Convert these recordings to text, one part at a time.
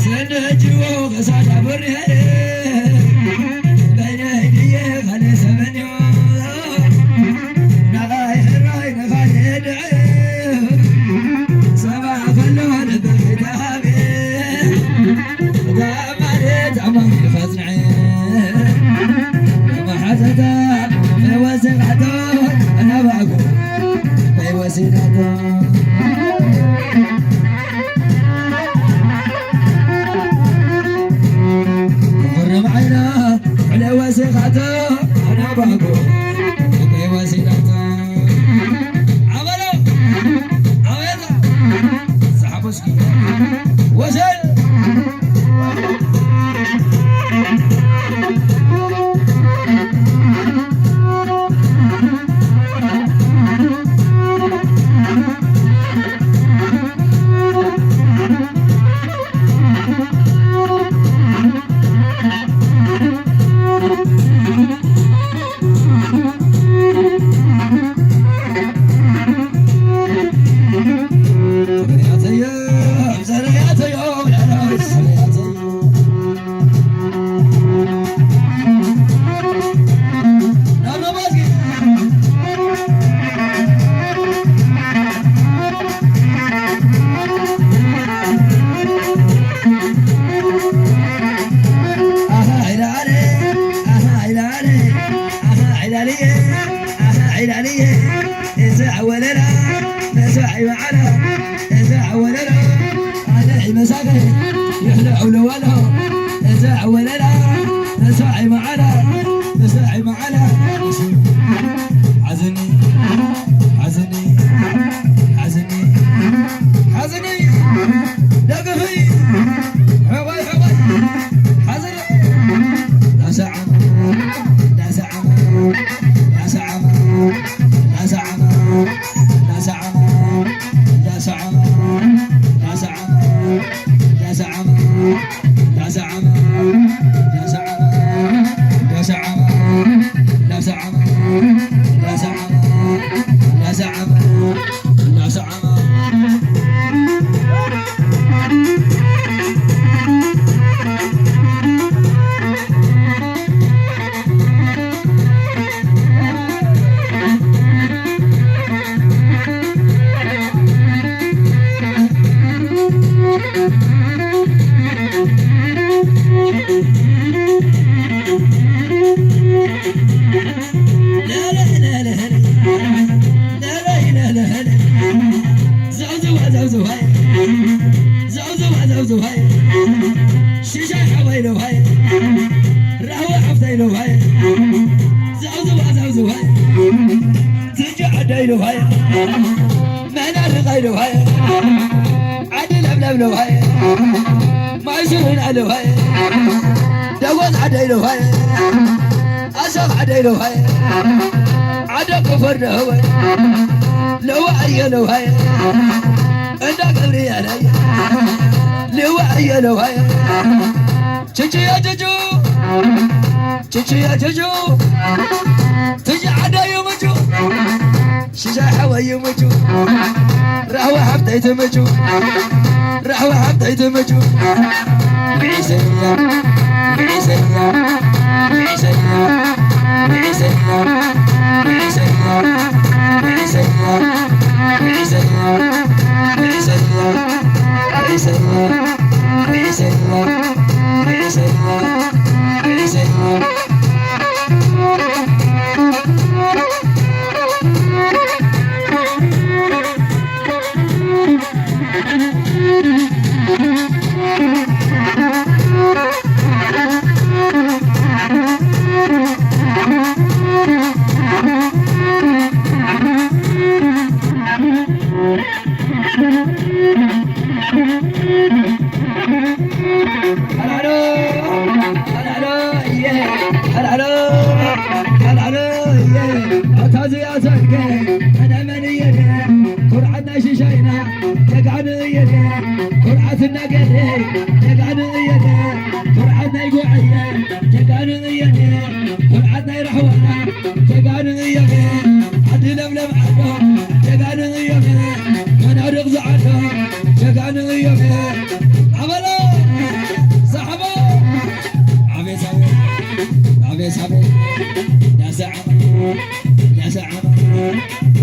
ሰደጅዎ ከሳዳ በርሄ በይነይ ድየ ካልእ ሰበንዮ ናቓይ ሕራይ ነኻልእ ድዐ ሰባ ከሎ ልበይ ተሃቤ እታ ማለት ኣማን ይፈጽዐ መሓዘታ ፈወሰ ካቶ ኣናባጎ ፈወሰ ካቶ ክርም ዓይና ዕለ ወሲኻቶ ኣናባጎ ዕለ ወሲኻቶ ኣበሎ ኣበሎ ዝሓጎስኪ ወሰን እዚ ኣወለላ መሳዒ መዓላ እዚ ኣወለላ ኣነ መሳኺ ይሕሎ ዕውለዋሎ እዚ ኣወለላ መሳዒ መዓላ መሳዒ መዓላ ሓዘኒ ሓዘኒ ሓዘኒ ሓዘኒ ደገፈይ ሕቆይ ሕቆይ ሓዘኒ ዳሰዓማ ዳሰዓማ ዘውዝዋ ዘውዝዋይ ዘውዝዋ ዘውዝዋይ ሽሻይ ሓወይ ለውሃይ ራህዋ ሓፍታይ ለውሃይ ዘውዝዋ ዘውዝዋይ ትንጂ ዓዳይ ለውሃይ መህና ርቓይ ለውሃይ ዓዲ ለምለም ለውሃይ ማይ ሽሩና ለውሃይ ደጎል ዓዳይ ለውሃይ ኣሰብ ዓደይ ለውሃይ ዓደ ቆፈር ደህወ ለዋ ኣየ ለውሃይ እንዳ ገብርኤለይ ለዋ ኣየ ለውሃይ ችችያ ችቹ ችችያ ችቹ ትጂ ዓደ ይምቹ ሽሻይ ሓወይ ይምቹ ራህዋ ሓብተይ ትምቹ ራህዋ ሓብተይ ትምቹ ብዒሰያ ብዒሰያ ብዒሰያ ብዒሰያ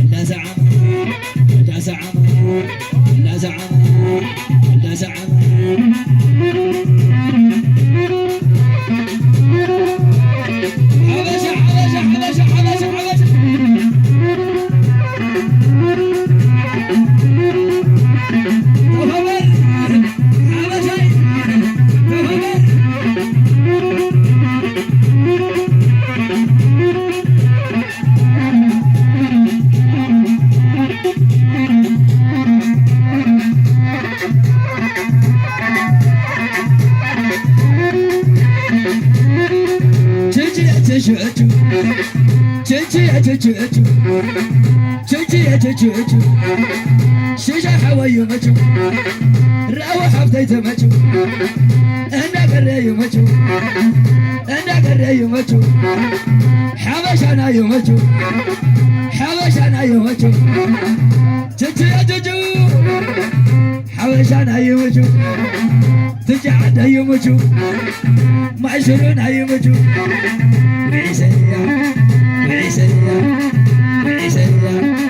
እንዳሰዓመ እንዳሰዓመ እንዳሰዓመ እንዳሰዓመ ሓበሻ ሓበሻ ሓበሻ ሓበሻ ሓበሻ ተኸበር ሓበሻይ ተኸበር ሽሻ ሓወዩ መቹ ራው ሓፍተይ ተመቹ እንዳገረዩ መቹ እንዳገረዩ መቹ ሓበሻናዩ መቹ ሓበሻናዩ መቹ ችቹ ችቹ ሓበሻናዩ መቹ ትጫዓዳዩ መቹ ማይሽሩናዩ መቹ ሪሰያ ሪሰያ ሪሰያ